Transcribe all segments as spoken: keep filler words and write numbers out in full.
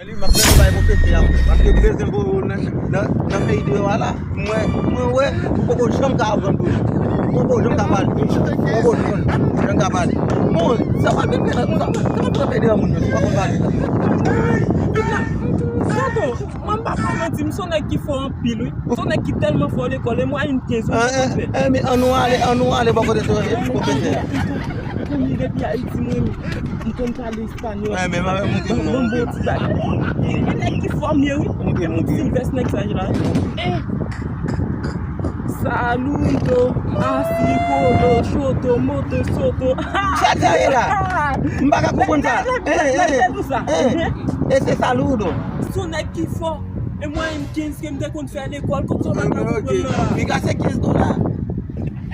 Li, m ap mande bay pwofesè a, paske m bezwen pou nan, nan, nan peyi deyò a la. Mwen, mwen wè, ou poko janm ka aprann pou li. Ou poko janm ka pale. Ou poko janm, janm ka pale. Bon, sa pa vin fè nan, sa, sa pa vin fè deyò moun yo, se pa konn pale. Tonton, mwen pa fè manti, m se yon nèg ki fò anpil, wi. M se yon nèg ki tèlman fò lekòl, e mwayèn kenz, ou konn fè. Eh, men ann nou ale, ann nou ale bò kote pwofesè a. Konnen depi Ayiti, mwen, m konn pale espanyòl. Eh, men, mwen, mwen, mwen, mwen, mwen, ti bagay. Gen nèg ki fò m ye, wi. Silvès nèg sa la. Eh. Saludo, así, colo, choto, moto, soto. Sa te ye la. M pa ka konprann sa. Eh, eh, eh. E se saludo. Se yon nèg ki fò. E mwayèn kenz ke m te konn fè lekòl, kòman sa pa ka konprann la? Piga se kenz dola.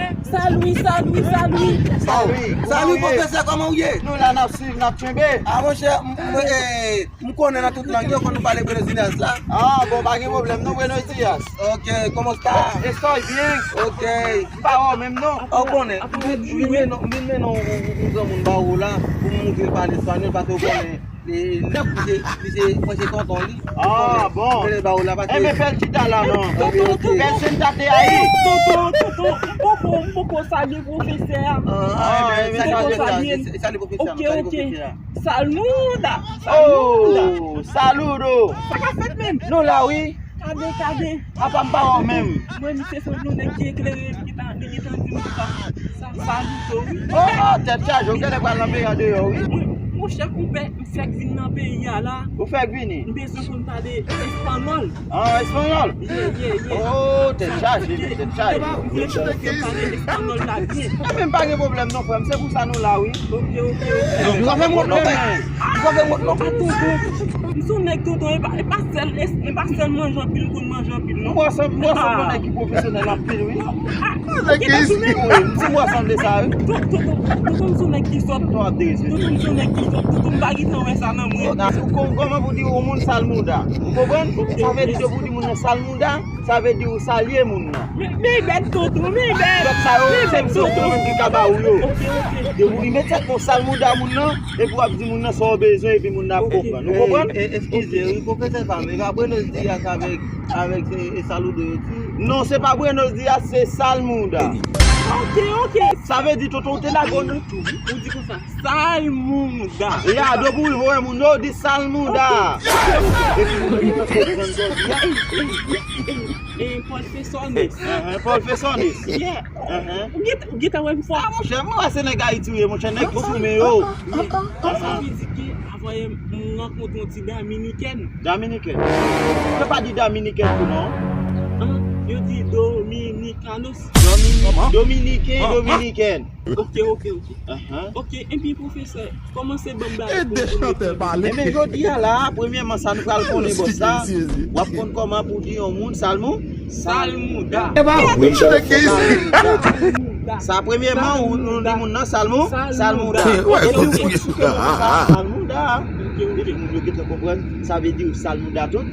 Eh, salwi, salwi, salwi. Salwi, pwofesè, kòman w ye? Nou la, n ap swiv, n ap tchenbe. A, monchè, m, m, eh, m konnen nan tout lang yo, fò nou pale Buenos Dias la. Ah, bon, pa gen pwoblèm, non, Buenos Dias. Ok, ¿cómo está? Estoy bien. Ok. M pa wè w menm, non. Ou konnen, m vin, m vin mennen, m vin mennen yon, yon, yon granmoun ba ou la, pou m montre l pale espanyòl, paske ou konnen, e, li se, li se, mwen se tonton li. Ah, bon. Mwen ba ou la, paske... Enben, fè l chita la, non. Tonton, tonton. Presentate ahí. Tonton, tonton, m poko, m poko salye pwofesè a. Ah, enben, salye pwofesè a, salye pwofesè a. Ok, ok. Salmuda, salmuda. Oh, saludo. Sa ka fèt menm? Nou la, wi. Kade, kade. Apa m pa wè w menm. Mwen, misye se yon nèg ki eklere, li gentan, li gentan di m sa. Sa, sa li tou, wi. Oh, tèt chaje, ou genlè pral nan peyi a deyò, wi. Wi, monchè, konpè, m fèk vin nan peyi a la. Ou fèk vini? M bezwen konn pale espanyòl. Ah, espanyòl? Yeah, yeah, yeah. Oh, tèt chaje, men tèt chaje. Ou vle fè m pale espanyòl la byen. Enben, pa gen pwoblèm non, frè m. Se pou sa nou la, wi. Ok, ok, ok. Nou pa fè m wont non, frè. Nou pa fè m wont non. Atann, tonton. M se yon nèg, tonton, e pa, e pa sèl, e, e pa sèl manje anpil, m konn manje anpil, non. Mwen sanble, mwen sanble yon nèg ki pwofesyonèl anpil, wi. Ah, ou gentan sou menm? Wi, m di mwen sanble sa, wi. Tonton, tonton, m se yon nèg ki sòt. Tonton ap derese. Tonton, m se yon nèg ki sòt. Tonton, m pa gentan wè sa nan mwen. Ou konn kòman pou di yon moun salmuda. Ou konprann? Sa vle di ke pou di moun nan salmuda, sa vle di ou salye moun nan. Men, men bèt tonton, men bèt. Bèt sa yo, se m tonton menm ki ka ba ou yo. Ok, ok. Depi ou rive tèt pou salmuda moun nan, epi w ap di moun nan sa w bezwen, epi moun nan ap konprann. Ou konprann? E, e, eskize, wi, pwofesè pa m. E pa Buenos Dias avèk, avèk, e, e saludo yo di? Non, se pa Buenos Dias, se salmuda. Ok, ok. Sa vle di tonton ou te lage w nan tou, wi. Ou di konsa. Salmuda. Ya, depi w rive wè moun yo, di salmuda. Ok, ok. Epi moun yo konprann sa w di a. E, e, e, e, e, profesones. Ahan, profesones. Yeah. Ahan. Ou gentan, ou gentan wè m fò. Ah, monchè, mwen wè se nèg Ayiti ou ye, monchè, nèg ki foumen yo. Sa vle di ke avan yè m rankontre yon ti Dominikèn. Dominikèn? Yo pa di Dominikèn tou non. Ah, yo di Dominicanos. Domini-, Dominiken, Dominikèn. Ok, ok, ok. Ahan. Ok, enpi pwofesè, kòmanse ban m bagay pou m konnen. Enben, jodi a la, premyèman, sa nou pral konnen, bòs la, w ap konn kòman pou di yon moun salmou, salmouda. Sa, premyèman, ou, ou di moun nan salmou, salmouda. Salmouda. Epi ou konn sou ke moun sa, salmouda. Depi moun yo gentan konprann, sa vle di ou salmouda tout.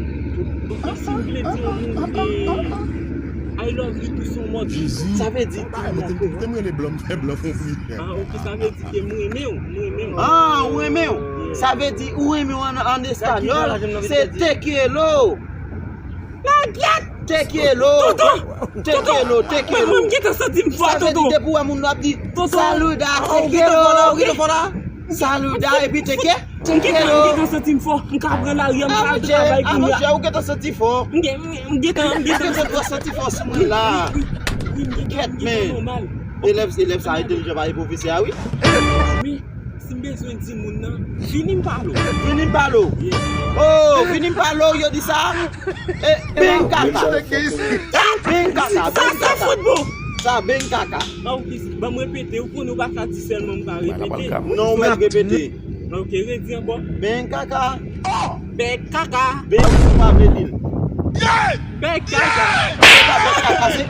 Donk, si m vle di yon moun, eh, I love you too so much, sa vle di, ah, ok, sa vle di ke m renmen w, m renmen w. Ah, ou renmen w. Yeah. Sa vle di ou renmen w an, an espanyòl, se te quiero. Lagyèt! Te quiero. Tonton! Te quiero, te quiero. Mwen, mwen, m gentan santi m fò, tonton. Sa vle di depi w wè moun nan ap di, salmouda, te quiero. Ou gentan fò la, ou gentan fò la. Salmouda, epi te quiero. M gentan, m gentan santi m fò. M ka pran lari a, m ka al travay kounye a. Ah, monchè, ou gentan santi fò. M gen, m, m gentan, m gentan santi fò sou mwen la. Wi, wi, wi, m gentan, m gentan nòmal. Elèv, elèv sa entèlijan pase pwofesè a, wi. Wi, si m bezwen di moun nan, vini m pale w. Vini m pale w. Yeah. Oh, vini m pale w, yo di sa. E, e, ben kaka. Ben kaka, ben kaka. Sa, sa fout bon. Sa, ben kaka. Ban m repete, ou konnen ou pa ka di sèlman m pa repete. Non, ou mèt repete. Ok, redi ankò. Ben kaka. Ben kaka. Ben, ou pa vle di l. Ben kaka. Se pa ben kaka, se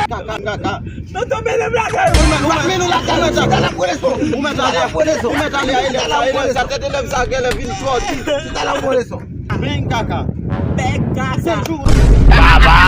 kaka, kaka. Tonton, mennen m lakay ou. Ou mèt, ou mèt mennen l lakay ou, talè pou leson. Ou mèt ale, ou mèt ale a elèv sa, elèv sa, tèt elèv sa genlè vin twò di. Talè pou leson. Ben kaka. Ben kaka. Se jou. Baba.